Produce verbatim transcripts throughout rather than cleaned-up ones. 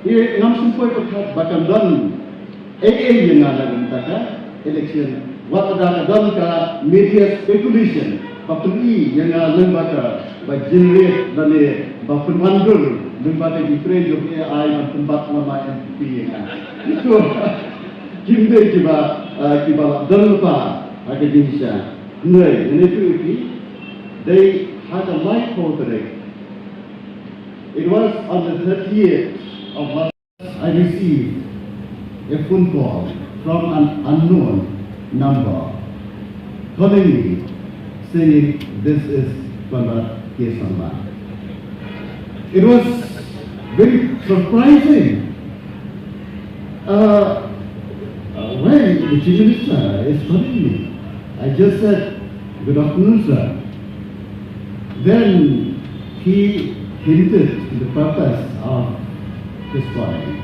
Ngam sngewthuh ba kan don ei ei ïa nga na ka bynta ka election. Wat lada ka don ka media speculation ba pyni ïa nga lyngba ka, ba generate lane ba pynwandur lyngba ka jingtrei jong A I ban pynbat lama M P ïa nga. Ito kim dei kiba, ah, kiba la don lypa ha ka jingshisha. Hynrei ïa ne tu ipi dei ha ka lai phew tarik. It was on the thirtieth of March. I received a phone call from an unknown number calling me, saying, "This is Conrad K Sangma." It was very surprising. Uh, uh, why the Chief Minister is calling me? I just said, "Good afternoon, sir." Then he hinted to the purpose of his calling.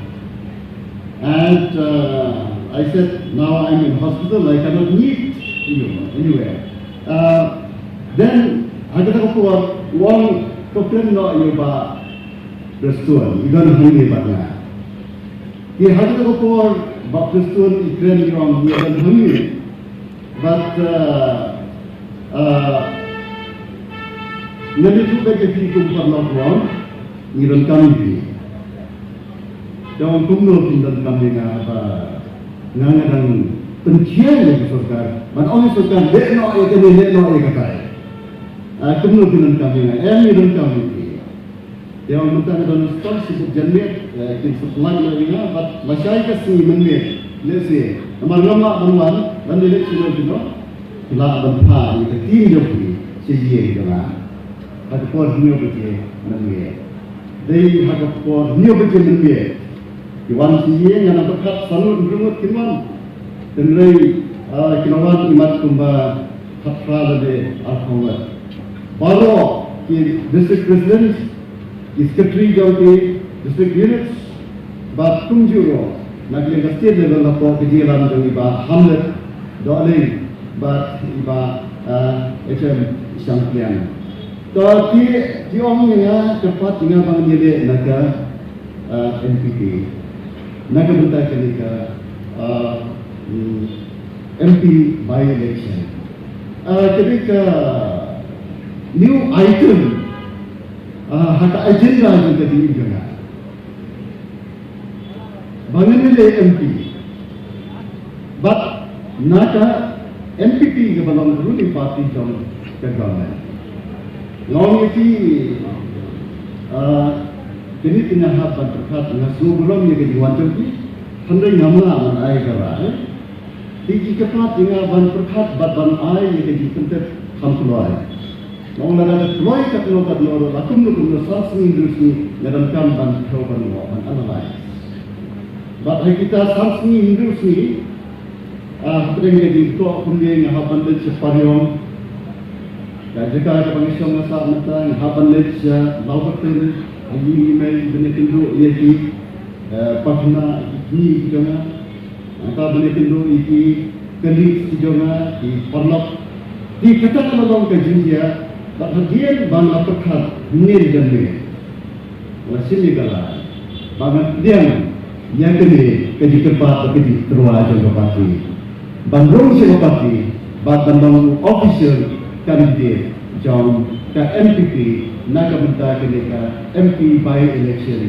And, uh, I said, "Now I'm in hospital, I cannot meet you anywhere." Uh, then, ha kata ka por, u ong, "To kren noh ïa u Bah Prestone, i don hangne bad nga." Te ha kata ka por, u Bah Prestone i kren ïa u, i don hangne. But, uh, uh, ngan ïathuh beit ïa phi kum paralok, ngi donkam ïa phi. Te u ong, kumno phin donkam ïa nga ba nga, nga dang pynshai ïa ka sorkar ban ong ïa sorkar leh noh ïa kane, leh noh ïa katai. Ah, kumno phin donkam ïa nga? Em, ngi donkam ïa phi. Te u ong, mynta nga don sdang, shu bud janmiet, eh, kin sa pynlait noh ïa nga bad lashai ka sngi mynmiet, lehse namar ngam lah ban wan ban ïaleit shuh noh, phi lah ban phah ïa ka team jong phi sha ïing jong nga ha ka por hynñiew baje mynmiet. Dei ha ka por hynñiew baje mynmiet ki wan sha ïing, nga nang pyrkhat sanphew hynriew ngut kin wan. Hynrei, ah, ki la wan imat kumba khatphra lane arphew ngut. Baroh ki district president, ki secretary jong ki district units, bad kumjuh ruh na ka liang ka state level hapoh ka jingïalam jong i Bah Hamlet Dohling bad i Bah, ah, H M Shangpliang. To ki, ki ong ïa nga, kyrpad ïa nga ba ngan ïaleh na ka, ah, N P P, na ka bynta kane ka, ah, mm, M P by election. Ah, kane ka new item, ah, ha ka agenda jong ka jingim jong nga ba ngan ïaleh M P. Bad na ka N P P kaba long ruling party jong ka government. Nga ong ïa phi, ah, kane te nga hap ban pyrkhat, nga sngew burom ïa ka jingwan jong phi. Hynrei ngam lah ban ai ka rai. Te ki kyrpad ïa nga ban pyrkhat bad ban ai ïa ka jingpyntip kham kloi. Nga ong lada ka kloi katno katno ruh, la kumno kumno, san sngi hynriew sngi nga donkam ban thew ban wad, ban analyse. Bad ha kita san sngi hynriew sngi, ah, hapdeng ka jingtoh kumne nga hap ban leit sha Pariong. Ka jaka kaba nga shong nga sah mynta, nga hap ban leit sha Lawbatan, ha ïing i mei ban ïakynduh ïa ki, eh, parthana, ki kmie ki jong nga. Nangta ban ïakynduh ïa ki colleagues ki jong nga, ki paralok. Te kata ka la long ka jingjia, bad hadien ba nga la pyrkhat hynnin janmiet, nga la shim ïa ka rai ba ngan pdiang ïa kane ka jingkyrpad bad ka jingtyrwa jong ka party ban rung sha ka party bad ban long official candidate jong ka N P P na ka bynta kane ka M P by election.